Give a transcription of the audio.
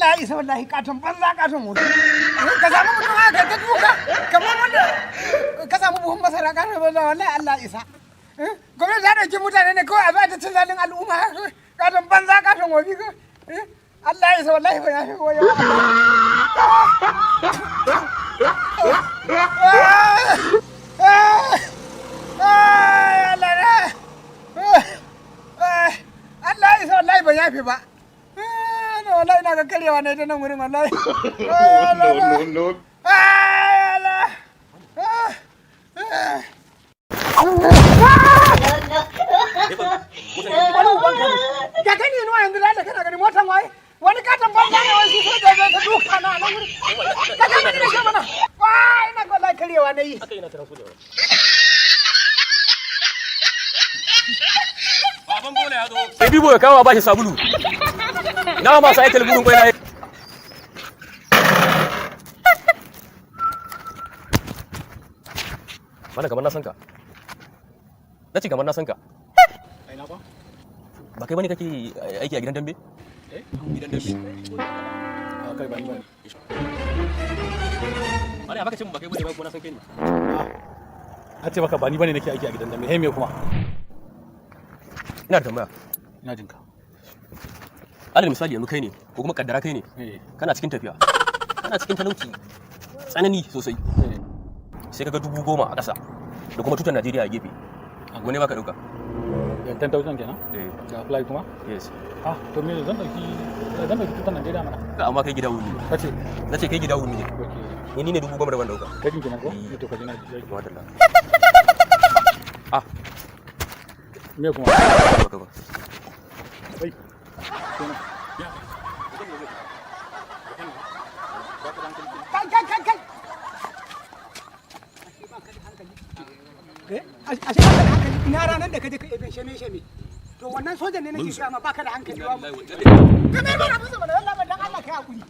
Allah ya isa wallahi, katon banza, katon wofi. Ka samu mutum haka ta duka kamar wanda ka samu buhun masara, katon banza. Wallahi Allah ya isa. Gwamnati ta ɗauki mutane ne kawai a zuwa ta cin zalin al'umma haka, katon banza, katon wofi. Allah ya isa wallahi, ba ya fi goyo. Allah na. Allah ya isa wallahi, ban yafe ba. Na wallahi ina ga karyewa ne ta nan wurin wallahi. No, no, no. Allah. Ah. Wani uban ka ne. Ga gani nuwa yanzu da kana gani motan waye? Wani katon banza ne, wani soja zai ta duka na nan wurin. Ka ga mani da shi mana. Wai, ina ga wallahi karyewa na yi. Aka ina taran soja. Baban bola ya zo. Sai bibo ya kawo ba shi sabulu. Na masu aikal burin kwai na. Mana kamar na san ka. Na ce kamar na san ka. Aina ba? Ba kai bane kake aiki a gidan dambe? Eh? Gidan dambe. A kai, ba ni ba ne. Mana ya baka ce mun ba kai bane ba, ko na san kai ne. A ce maka ba ni bane nake aiki a gidan dambe. Hey, me kuma? Ina da tambaya. Ina jin ka. Alal misali, yanzu kai ne ko kuma kaddara kai ne. Eh. Kana cikin tafiya. Kana cikin talauci. Tsanani sosai. Eh. Sai kaga 10,000 a ƙasa da kuma tutar Najeriya a gefe. Wani baka dauka? Yan 10,000 kenan? Eh. Ga fly kuma? Yes. Ah, to me, zan dauki tutar Najeriya mana. Amma kai gida wuni. Kace? Na ce kai gida wuni ne. Okay. Ni ne 10,000 da ban dauka. Kai din kenan ko? Eh. Eh, to ka ji na ji. Madalla. Ah, Me kuma? Baka ba. Kai. Kenan. Kai, kai, kai, kai. Eh, ashe baka da hankali. Ina ranar da kaje ka ebe sheme sheme. To wannan sojan ne nake gaya ma baka da hankali wa. Ka mai mana musu mana, wallahi dan Allah kai hakuri.